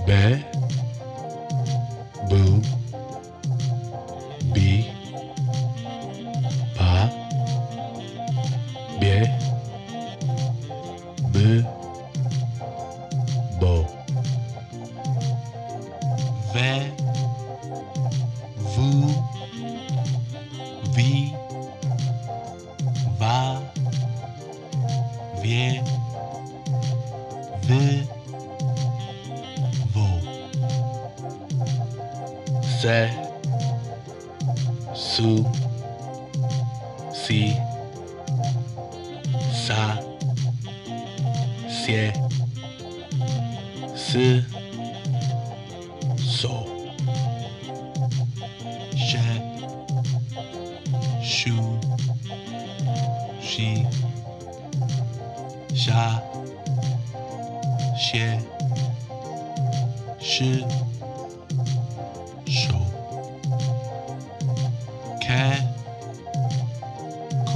በ ቡ ቢ ባ ቤ ብ ቦ ቨ ቩ ቪ ቫ ቬ ቭ ቮ ሰ ሱ ሲ ሳ ሴ ስ ሶ ሸ ሹ ሺ ሻ ሼ ሽ ሾ ከ ኩ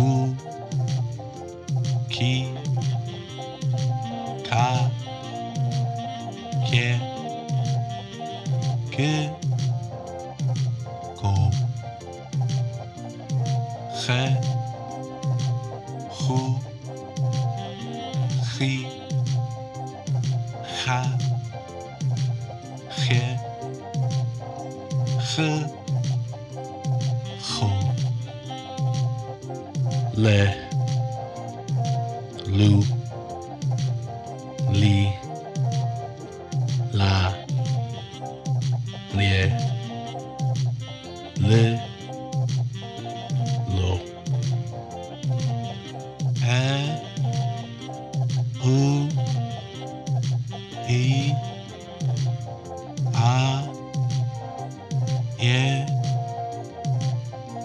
ኪ ካ ኬ ክ ኮ ኸ ኹ ኺ ኻ ኼ ኽ ኹ ለ ሉ ሊ ላ ሌ ል ሎ ዐ ኡ ኢ ኣ ኤ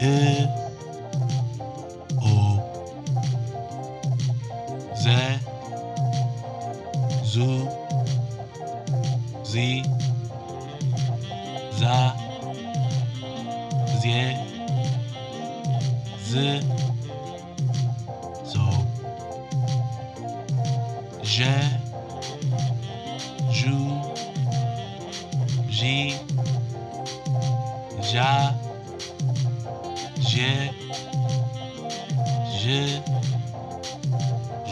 እ ኦ ዘ ዙ ዚ ዛ ዜ ዝ ዞ ዠ ዡ ዢ ዣ ዤ ዥ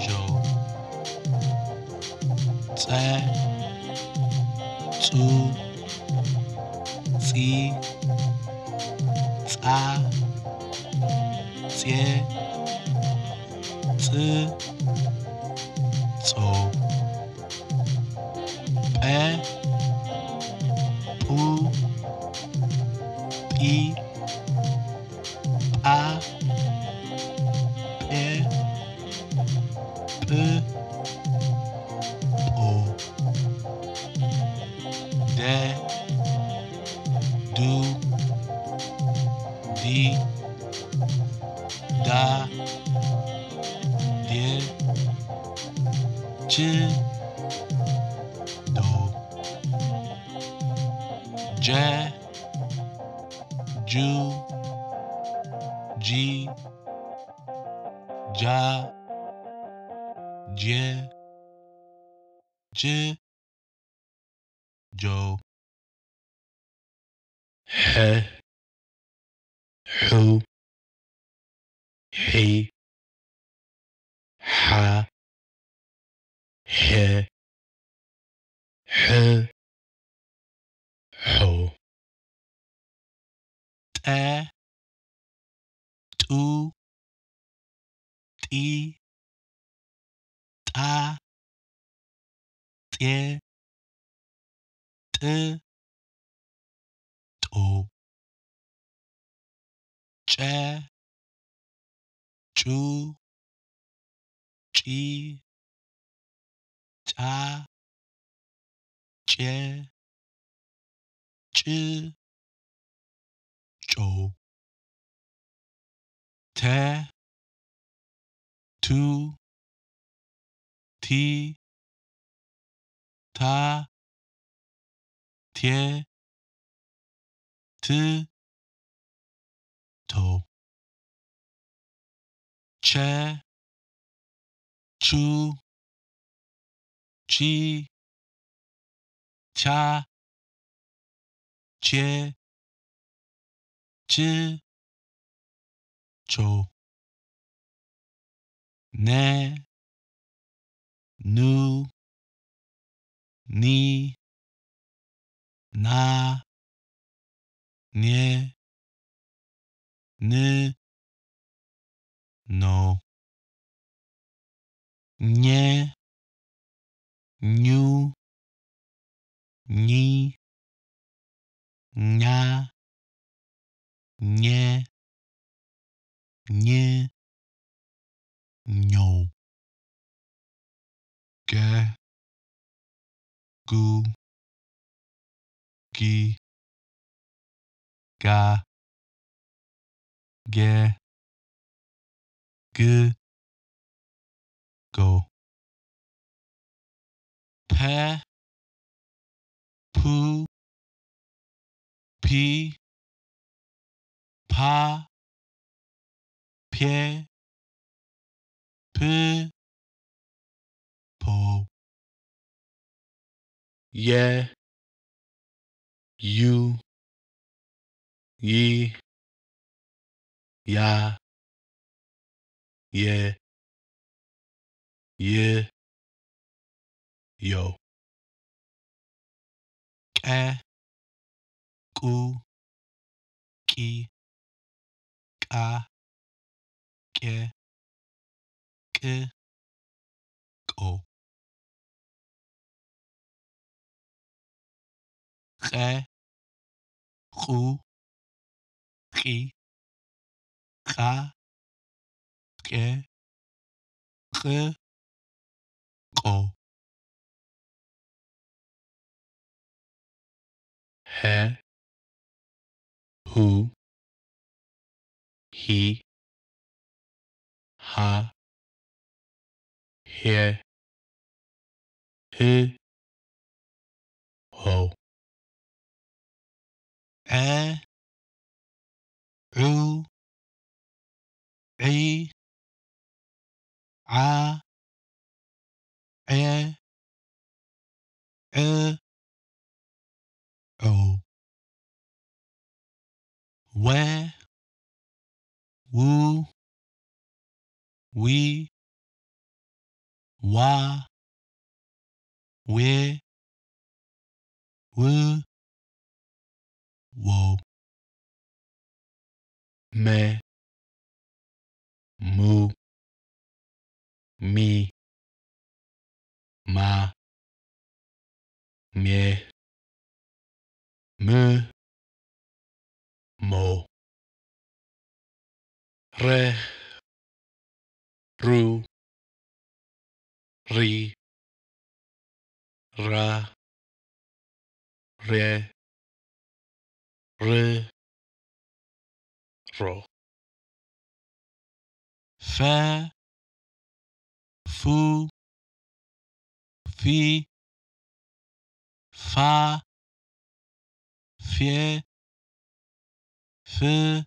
ዦ ጸ ጹ ጺ ጻ ጼ ጽ ጾ ጰ ጡ ጲ ጳ ጴ ጵ ጶ ደ ዱ ዲ ዳ ዴ ች ዶ ጀ ጁ ጂ ጃ ጄ ጅ ጆ ሐ ሑ ሒ ሓ ሔ ሕ ሖ ጠ ጡ ጢ ጣ ጤ ጥ ጦ ጨ ጩ ጪ ጫ ጬ ጭ ጮ ተ ቱ ቲ ታ ቴ ት ቶ ቸ ቹ ቺ ቻ፣ ቼ፣ ች፣ ቾ፣ ነ፣ ኑ፣ ኒ፣ ና፣ ኔ፣ ን፣ ኖ፣ ኘ፣ ኙ፣ ኚ፣ ኛ፣ ኘ፣ ኝ፣ ኞ፣ ገ፣ ጉ፣ ጊ፣ ጋ፣ ጌ፣ ግ፣ ጎ፣ ፐ፣ ፑ፣ ፒ፣ ፓ፣ ፔ፣ ፕ፣ ፖ፣ የ፣ ዩ፣ ዪ፣ ያ፣ የ፣ ይ፣ ዮ፣ ቀ፣ ቁ፣ ቂ፣ ቃ፣ ቄ፣ ቅ፣ ቆ፣ ቐ፣ ቑ፣ ቒ፣ ቓ፣ ቄ፣ ቕ፣ ቆ፣ ሀ፣ ሁ፣ ሂ፣ ሃ፣ ሄ፣ ህ፣ ሆ፣ ዐ፣ ዑ፣ ዒ፣ ዓ፣ ዔ፣ ዕ፣ ዖ፣ ወ፣ ው፣ ዊ፣ ዋ፣ ዌ፣ ው፣ ዎ፣ መ፣ ሙ፣ ሚ፣ ማ፣ ሜ፣ ም፣ ሞ፣ ረ፣ ሩ፣ ሪ፣ ራ፣ ሬ፣ ር፣ ሮ፣ ፈ፣ ፉ፣ ፊ፣ ፋ፣ ፌ፣ ፍ፣